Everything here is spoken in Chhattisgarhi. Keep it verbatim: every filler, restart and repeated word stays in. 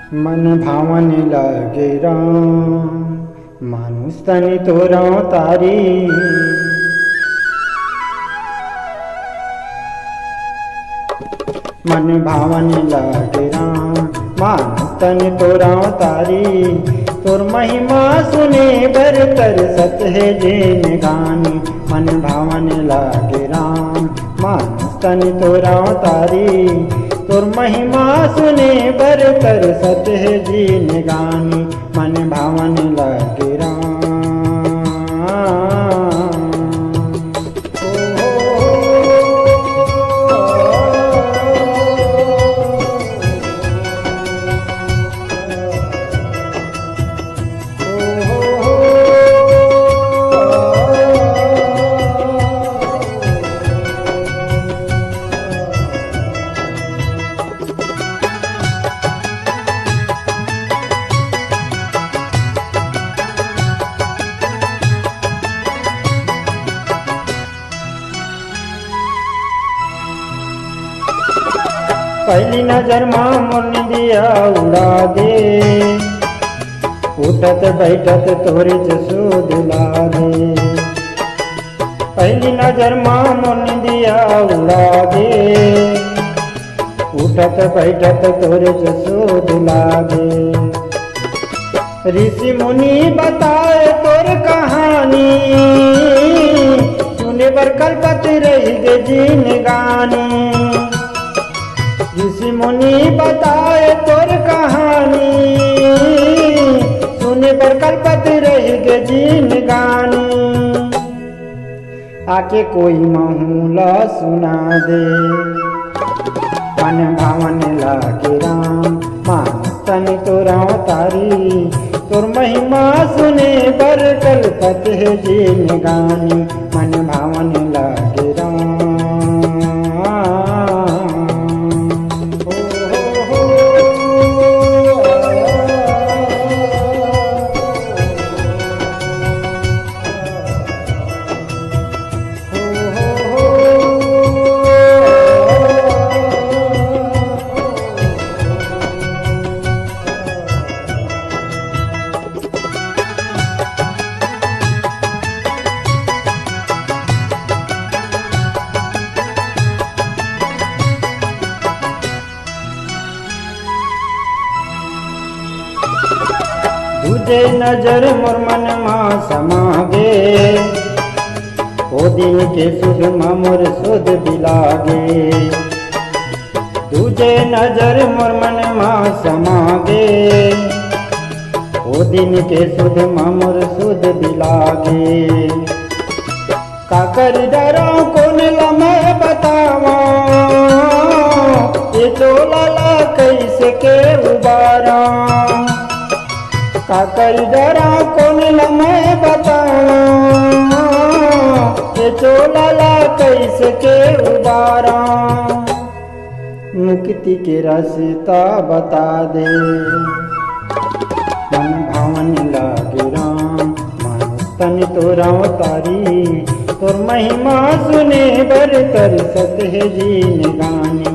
मन भावन लागे राम, मानुष तन तोर अवतारी। मन भावन लागे राम, मानुष तन तोर अवतारी। तोर महिमा सुने बर तरसत हे जिनगानी। मन भावन लागे राम, मानुष तन तोर अवतारी। तोर महिमा सुने बर तरसत हे जिनगानी। मन भावन लागे राम। पहली नजर मा मोर निंदिया उड़ा दे, उठत बैठत तोरे च सुध ला दे। पहली नजर मा मोर निंदिया उड़ा दे, उठत बैठत तोरे च सुध ला दे। ऋषि मुनि बताए तोर कहानी, सुने बर कलपत रहि गे जिनगानी। ऋषि मुनि बताए तोर कहानी, सुने बर कलपत रहि गे जिनगानी। आके कोई महूँ ला सुना दे। मन भावन लागे राम, मानुष तन तोर अवतारी। तोर महिमा सुने बर कलपत हे जिनगानी। मन भावन लागे राम। दूजे नजर मोर मन मा समा गे, ओ दिन के सुध मा मोर सुध बिला गे। दूजे नजर मोर मन मा समा गे, ओ दिन के सुध मा मोर सुध बिला गे। काकर डरां कोन ल मैं बतावां, ये चोला ला कइसे के उबारां। काकर डरां कोन ल मैं बतावां, ये चोला ला कइसे के उबारां। मुक्ति के रस्ता बता दे। मन भावन लागे राम, मानुष तन तोर अवतारी। तोर महिमा सुने बर तरसत हे जिनगानी।